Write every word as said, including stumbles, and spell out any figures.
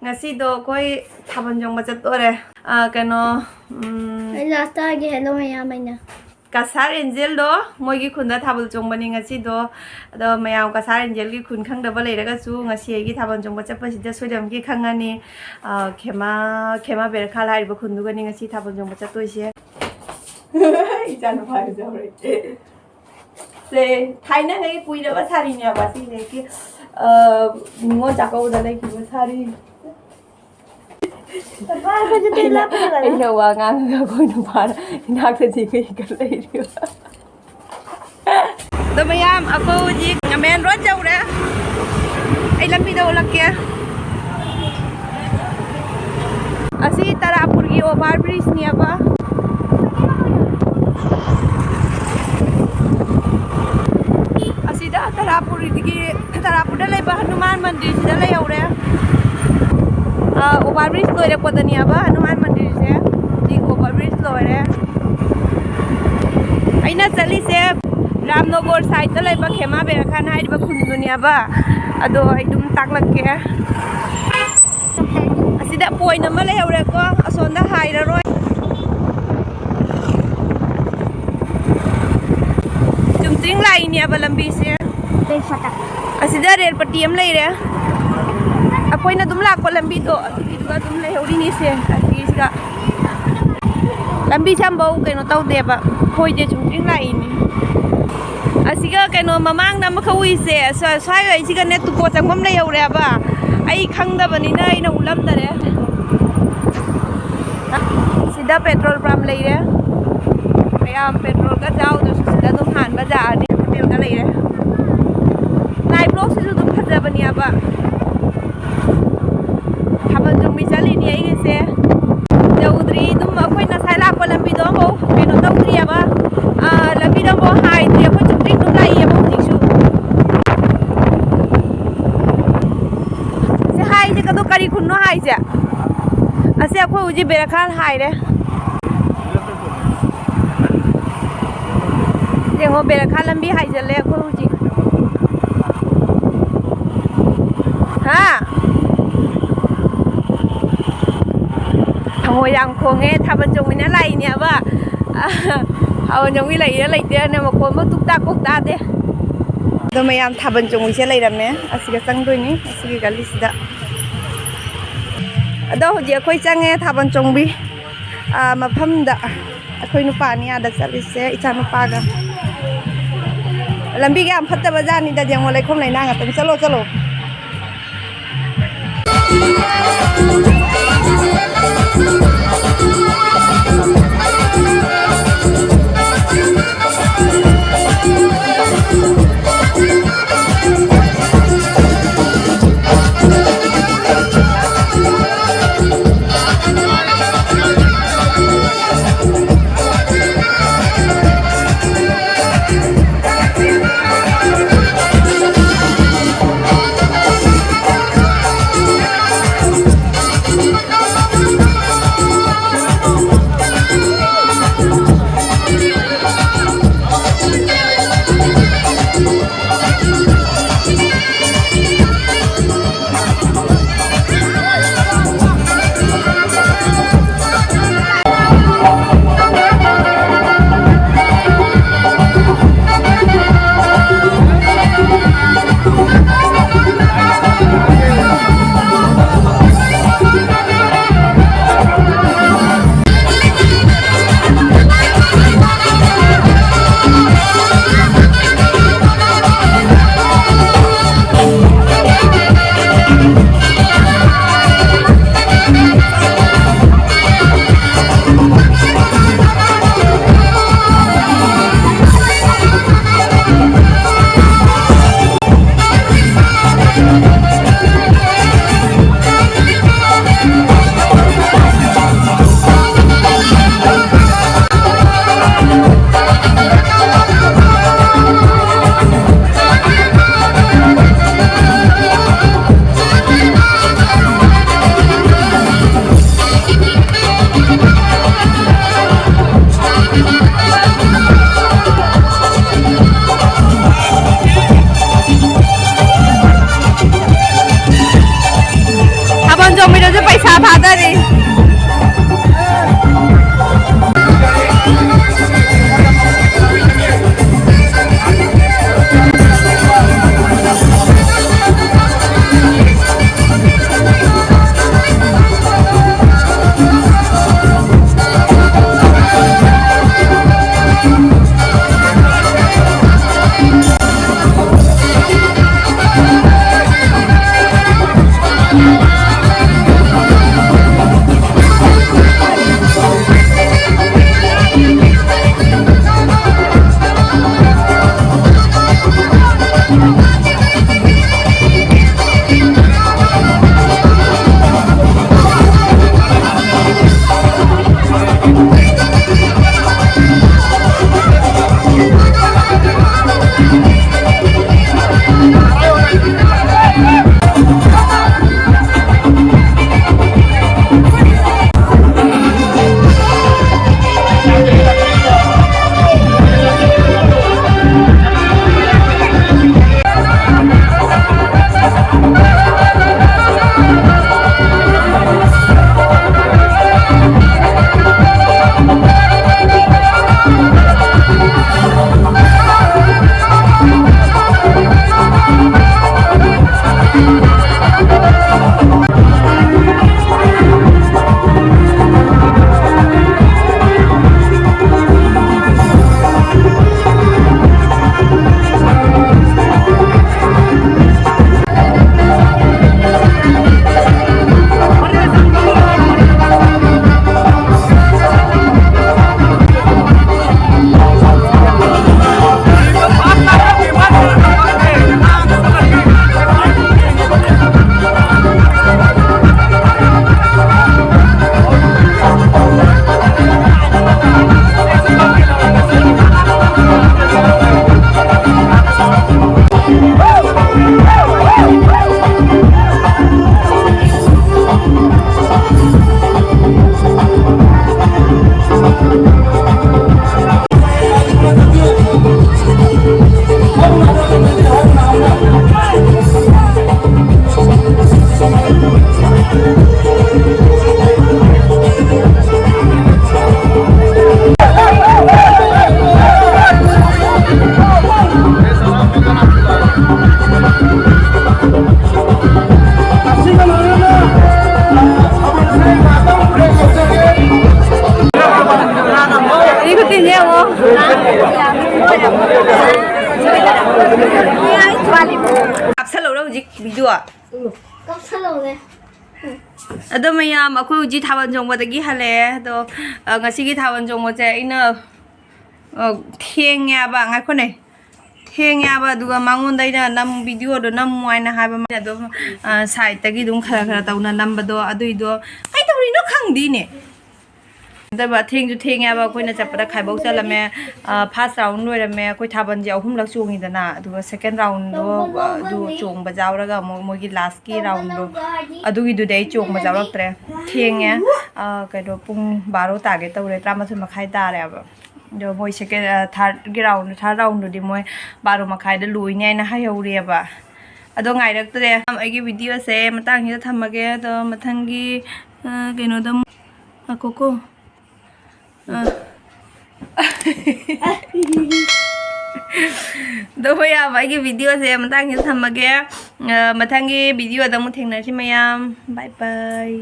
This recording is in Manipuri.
ꯉꯁꯤꯗꯣ ꯑꯩꯈꯣꯏ ꯊꯥꯕꯜ ꯆꯣꯡꯕ ꯆꯠꯇꯣꯔꯦ꯫ ꯑ, ꯀꯩꯅꯣ, ꯎꯝ, ꯑꯩ ꯂꯥꯁꯇ ꯍꯥꯏꯒꯦ, ꯍꯦꯜꯂꯣ ꯃꯌꯥꯝ ꯍꯥꯏꯅ꯫ ꯀꯁꯥꯔ ꯑꯦꯟꯖꯦꯜꯗꯣ ꯃꯣꯏꯒꯤ ꯈꯨꯟꯗ ꯊꯥꯕꯜ ꯆꯣꯡꯕꯅꯤ ꯉꯁꯤꯗꯣ꯫ ꯑꯗꯣ ꯃꯌꯥꯝ ꯀꯁꯥꯔ ꯑꯦꯟꯖꯦꯜꯒꯤ ꯈꯨꯟ ꯈꯪꯗꯕ ꯂꯩꯔꯒꯁꯨ ꯉꯁꯤ ꯑꯩꯒꯤ ꯊꯥꯕꯜ ꯆꯣꯡꯕ ꯆꯠꯄꯁꯤꯗ ꯁꯣꯏꯗꯅꯃꯛꯀꯤ ꯈꯪꯉꯅꯤ꯫ ꯑ, ꯈꯦꯃꯥ, ꯈꯦꯃꯥ ꯕꯦꯔꯈꯥꯜ ꯍꯥꯏꯔꯤꯕ ꯈꯨꯟꯗꯨꯒꯅꯤ ꯉꯁꯤ ꯊꯥꯕꯜ ꯆꯣꯡꯕ ꯆꯠꯇꯣꯏꯁꯦ꯫ ꯏꯆꯥꯅꯨꯄꯥ ꯌꯥꯎꯔꯦ꯫ ꯁꯦ, ꯊꯥꯏꯅꯉꯩ ꯀꯨꯏꯔꯕ ꯁꯥꯔꯤꯅꯦꯕ ꯁꯤꯁꯦ꯫ ꯑ, ꯅꯤꯉꯣꯜ ꯆꯥꯛꯀꯧꯕꯗ ꯂꯩꯈꯤꯕ ꯁꯥꯔꯤ꯫ ꯄꯥꯄꯥ, ꯑꯩꯈꯣꯏꯁꯨ ꯇꯨ ꯑꯩꯅ, ꯂꯥꯞꯄꯗ ꯂꯩꯔꯦ꯫ ꯑꯩꯅ ꯋꯥ ꯉꯥꯡꯉꯒ ꯑꯩꯈꯣꯏ ꯅꯨꯄꯥꯅ ꯏꯅꯥꯛꯇ ꯆꯦꯟꯈꯠꯂꯛꯏ꯫ ꯑꯗꯣ ꯃꯌꯥꯝ, ꯑꯩꯈꯣꯏ ꯍꯧꯖꯤꯛ ꯃꯦꯟ ꯔꯣꯗ ꯌꯧꯔꯦ꯫ ꯑꯩ ꯂꯝꯕꯤꯗ ꯎꯠꯂꯛꯀꯦ꯫ ꯑꯁꯤ ꯇꯔꯥꯄꯨꯔꯒꯤ ꯑꯣꯚꯔ ꯕ꯭ꯔꯤꯖꯅꯦꯕ꯫ ꯑꯁꯤꯗ ꯇꯔꯥꯄꯨꯔꯗꯒꯤ, ꯇꯔꯥꯄꯨꯔꯗ ꯂꯩꯕ ꯍꯅꯨꯃꯥꯟ ꯃꯟꯗꯤꯔꯁꯤꯗ ꯂꯩꯍꯧꯔꯦ꯫ ꯑ, ꯑꯣꯚꯔ ꯕ꯭ꯔꯤꯖ ꯂꯣꯏꯔꯛꯄꯗꯅꯦꯕ ꯍꯅꯨꯃꯥꯟ ꯃꯟꯗꯤꯔꯁꯦ꯫ ꯍꯧꯖꯤꯛ ꯑꯣꯚꯔ ꯕ꯭ꯔꯤꯖ ꯂꯣꯏꯔꯦ꯫ ꯑꯩꯅ ꯆꯠꯂꯤꯁꯦ ꯔꯥꯝꯅꯣꯒꯣꯔ ꯁꯥꯏꯗꯇ ꯂꯩꯕ ꯈꯦꯃꯥ ꯕꯦꯔꯥꯈꯥꯟ ꯍꯥꯏꯔꯤꯕ ꯈꯨꯟꯗꯨꯅꯦꯕ꯫ ꯑꯗꯣ ꯑꯩ ꯑꯗꯨꯝ ꯇꯥꯛꯂꯛꯀꯦ꯫ ꯑꯁꯤꯗ ꯄꯣꯏꯟ ꯑꯃ ꯂꯩꯍꯧꯔꯦꯀꯣ, ꯑꯁꯣꯝꯗ ꯍꯥꯏꯔꯔꯣꯏ꯫ ꯆꯨꯝꯗ꯭ꯔꯤꯡ ꯂꯥꯛꯏꯅꯦꯕ ꯂꯝꯕꯤꯁꯦ꯫ ꯑꯁꯤꯗ ꯔꯦꯜ ꯄꯠꯇꯤ ꯑꯃ ꯂꯩꯔꯦ꯫ ꯑꯩꯈꯣꯏꯅ ꯑꯗꯨꯝ ꯂꯥꯛꯄ ꯂꯝꯕꯤꯗꯣ ꯑꯗꯨꯒꯤꯗꯨꯒ ꯑꯗꯨꯝ ꯂꯩꯍꯧꯔꯤꯅꯤꯁꯦ꯫ ꯑꯁꯤꯒꯤꯁꯤꯒ ꯂꯝꯕꯤꯁꯦ ꯑꯃꯐꯥꯎ ꯀꯩꯅꯣ ꯇꯧꯗꯦꯕ, ꯈꯣꯏꯗꯦ, ꯆꯨꯝꯗ꯭ꯔꯤꯡ ꯂꯥꯛꯏꯅꯤ꯫ ꯑꯁꯤꯒ ꯀꯩꯅꯣ ꯃꯃꯥꯡꯗ ꯑꯃꯈꯛ ꯎꯏꯁꯦ, ꯁ꯭ꯋꯥꯏ, ꯁ꯭ꯋꯥꯏꯒꯩꯁꯤꯒꯅꯦ ꯇꯨꯀꯣ ꯆꯪꯐꯝ ꯂꯩꯍꯧꯔꯦꯕ꯫ ꯑꯩ ꯈꯪꯗꯕꯅꯤꯅ ꯑꯩꯅ ꯎꯠꯂꯝꯗꯔꯦ꯫ ꯁꯤꯗ ꯄꯦꯇ꯭ꯔꯣꯜ ꯄꯝ ꯂꯩꯔꯦ꯫ ꯃꯌꯥꯝ ꯄꯦꯇ꯭ꯔꯣꯜꯒ ꯆꯥꯎꯗ꯭ꯔꯁꯨ ꯁꯤꯗ ꯑꯗꯨꯝ ꯍꯥꯟꯕ ꯌꯥꯔꯅꯤ, ꯍꯣꯇꯦꯜꯒ ꯂꯩꯔꯦ꯫ ꯅꯥꯏꯠ ꯕ꯭ꯂꯣꯛꯁꯤꯁꯨ ꯑꯗꯨꯝ ꯐꯖꯕꯅꯦꯕ꯫ ꯊꯥꯕꯜ ꯆꯣꯡꯕꯤ ꯆꯠꯂꯤꯅꯤ ꯑꯩꯒꯤꯁꯦ꯫ ꯌꯧꯗ꯭ꯔꯤ, ꯑꯗꯨꯝ ꯑꯩꯈꯣꯏ ꯉꯁꯥꯏ ꯂꯥꯛꯄ ꯂꯝꯕꯤꯗꯣ ꯑꯃꯐꯥꯎ ꯀꯩꯅꯣ ꯇꯧꯗ꯭ꯔꯤꯑꯕ꯫ ꯑꯥ, ꯂꯝꯕꯤꯗꯣ ꯑꯃꯐꯥꯎ ꯍꯥꯏꯗ꯭ꯔꯤ, ꯑꯩꯈꯣꯏ ꯆꯨꯝꯗ꯭ꯔꯤꯡ ꯑꯗꯨꯝ ꯂꯥꯛꯏꯑꯕ ꯍꯧꯖꯤꯛꯁꯨ꯫ ꯁꯤ ꯍꯥꯏꯁꯦ ꯀꯗꯣ ꯀꯔꯤ ꯈꯨꯟꯅꯣ ꯍꯥꯏꯁꯦ? ꯑꯁꯤ ꯑꯩꯈꯣꯏ ꯍꯧꯖꯤꯛ ꯕꯦꯔꯈꯥꯜ ꯍꯥꯏꯔꯦ꯫ ꯌꯦꯡꯉꯣ, ꯕꯦꯔꯈꯥ ꯂꯝꯕꯤ ꯍꯥꯏꯖꯜꯂꯦ ꯑꯩꯈꯣꯏ ꯍꯧꯖꯤꯛ꯫ ꯍꯥ? ꯃꯣꯏ ꯌꯥꯝ ꯈꯣꯡꯉꯦ, ꯊꯥꯕꯜ ꯆꯣꯡꯃꯤꯟꯅ ꯂꯥꯛꯏꯅꯦꯕ꯫ ꯊꯥꯕꯜ ꯆꯣꯡꯕꯤ ꯂꯩꯔꯤꯔ ꯂꯩꯇꯦꯔꯅꯦ, ꯃꯈꯣꯟꯕꯨ ꯇꯨꯛ ꯇꯥꯛ ꯀꯣꯛ ꯇꯥꯗꯦ꯫ ꯑꯗꯣ ꯃꯌꯥꯝ ꯊꯥꯕꯜ ꯆꯣꯡꯕꯤꯁꯦ ꯂꯩꯔꯝꯃꯦ, ꯑꯁꯤꯒ ꯆꯪꯗꯣꯏꯅꯤ, ꯑꯁꯤꯒꯤ ꯒꯂꯤꯁꯤꯗ꯫ ꯑꯗꯣ ꯍꯧꯖꯤꯛ ꯑꯩꯈꯣꯏ ꯆꯪꯉꯦ ꯊꯥꯕꯜ ꯆꯣꯡꯕꯤ, ꯑꯥ, ꯃꯐꯝꯗ꯫ ꯑꯩꯈꯣꯏ ꯅꯨꯄꯥ ꯑꯅꯤ ꯑꯥꯗ ꯆꯠꯂꯤꯁꯦ, ꯏꯆꯥ ꯅꯨꯄꯥꯒ꯫ ꯂꯝꯕꯤꯒ ꯌꯥꯝ ꯐꯠꯇꯕ ꯖꯥꯠꯅꯤꯗ, ꯌꯦꯡꯉꯣ, ꯂꯩꯈꯣꯝ ꯂꯩꯅꯥ ꯉꯥꯛꯇꯅꯤ꯫ ꯆꯠꯂꯣ, ꯆꯠꯂꯣ꯫ ꯀꯥꯞꯁꯜꯂꯧꯔꯣ ꯍꯧꯖꯤꯛ ꯚꯤꯗꯤꯑꯣ꯫ ꯀꯥꯞꯁꯜꯂꯧꯔꯦ꯫ ꯑꯗꯣ ꯃꯌꯥꯝ, ꯑꯩꯈꯣꯏ ꯍꯧꯖꯤꯛ ꯊꯥꯕꯜ ꯆꯣꯡꯕꯗꯒꯤ ꯍꯜꯂꯛꯑꯦ꯫ ꯑꯗꯣ, ꯑ, ꯉꯁꯤꯒꯤ ꯊꯥꯕꯜ ꯆꯣꯡꯕꯁꯦ ꯑꯩꯅ, ꯑ, ꯊꯦꯡꯉꯦꯕ, ꯉꯥꯏꯈꯣꯅꯦ, ꯊꯦꯡꯉꯦꯕ꯫ ꯑꯗꯨꯒ ꯃꯉꯣꯟꯗ ꯑꯩꯅ ꯅꯝ, ꯚꯤꯗꯤꯑꯣꯗꯣ ꯅꯝꯃꯨ ꯍꯥꯏꯅ ꯍꯥꯏꯕ, ꯃꯥꯅ ꯑꯗꯨꯝ, ꯑ, ꯁꯥꯏꯠꯇꯒꯤ ꯑꯗꯨꯝ ꯈꯔ ꯈꯔ ꯇꯧꯅ ꯅꯝꯕꯗꯣ, ꯑꯗꯨꯏꯗꯣ ꯀꯩ ꯇꯧꯔꯤꯅꯣ ꯈꯪꯗꯦꯅꯦ꯫ ꯅꯠꯇꯕ, ꯊꯦꯡꯁꯨ ꯊꯦꯡꯉꯦꯕ꯫ ꯑꯩꯈꯣꯏꯅ ꯆꯠꯄꯗ ꯈꯥꯏꯕꯧ ꯆꯠꯂꯝꯃꯦ꯫ ꯑ, first round ꯂꯣꯏꯔꯝꯃꯦ꯫ ꯑꯩꯈꯣꯏ ꯊꯥꯕꯜꯁꯦ ꯑꯍꯨꯝꯂꯛ ꯆꯣꯡꯉꯤꯗꯅ, ꯑꯗꯨꯒ second roundꯗꯣ, ꯑ, ꯑꯗꯨ ꯆꯣꯡꯕ ꯌꯥꯎꯔꯒ ꯑꯃꯨꯛ ꯃꯣꯏꯒꯤ lastꯀꯤ roundꯗꯣ, ꯑꯗꯨꯒꯤꯗꯨꯗꯤ ꯑꯩ ꯆꯣꯡꯕ ꯌꯥꯎꯔꯛꯇ꯭ꯔꯦ꯫ ꯊꯦꯡꯉꯦ꯫ ꯑ, ꯀꯩꯅꯣ, ꯄꯨꯡ ꯕꯥꯔꯣ ꯇꯥꯒꯦ ꯇꯧꯔꯦ, ꯇꯔꯥꯃꯥꯊꯣꯏ ꯃꯈꯥꯏ ꯇꯥꯔꯦꯕ꯫ ꯑꯗꯣ ꯃꯣꯏ second, ꯑ, thirdꯀꯤ round, third roundꯗꯨꯗꯤ ꯃꯣꯏ ꯕꯥꯔꯣ ꯃꯈꯥꯏꯗ ꯂꯣꯏꯅꯤ ꯍꯥꯏꯅ ꯍꯥꯏꯍꯧꯔꯦꯕ꯫ ꯑꯗꯣ ꯉꯥꯏꯔꯛꯇ꯭ꯔꯦ꯫ ꯑꯩꯒꯤ ꯚꯤꯗꯤꯑꯣꯁꯦ ꯃꯇꯥꯡꯁꯤꯗ ꯊꯝꯃꯒꯦ꯫ ꯑꯗꯣ ꯃꯊꯪꯒꯤ, ꯑ, ꯀꯩꯅꯣꯗ ꯑꯃꯨꯛ ꯉꯥꯏꯈꯣꯀꯣ꯫ ꯑ꯫ ꯑꯗꯣ ꯍꯣꯏ, ꯌꯥꯕ, ꯑꯩꯒꯤ ꯚꯤꯗꯤꯑꯣꯁꯦ ꯃꯇꯥꯡꯁꯤꯗ ꯊꯝꯃꯒꯦ꯫ ꯑ, ꯃꯊꯪꯒꯤ ꯚꯤꯗꯤꯑꯣꯗ ꯑꯃꯨꯛ ꯊꯦꯡꯅꯔꯁꯤ ꯃꯌꯥꯝ꯫ Bye bye꯫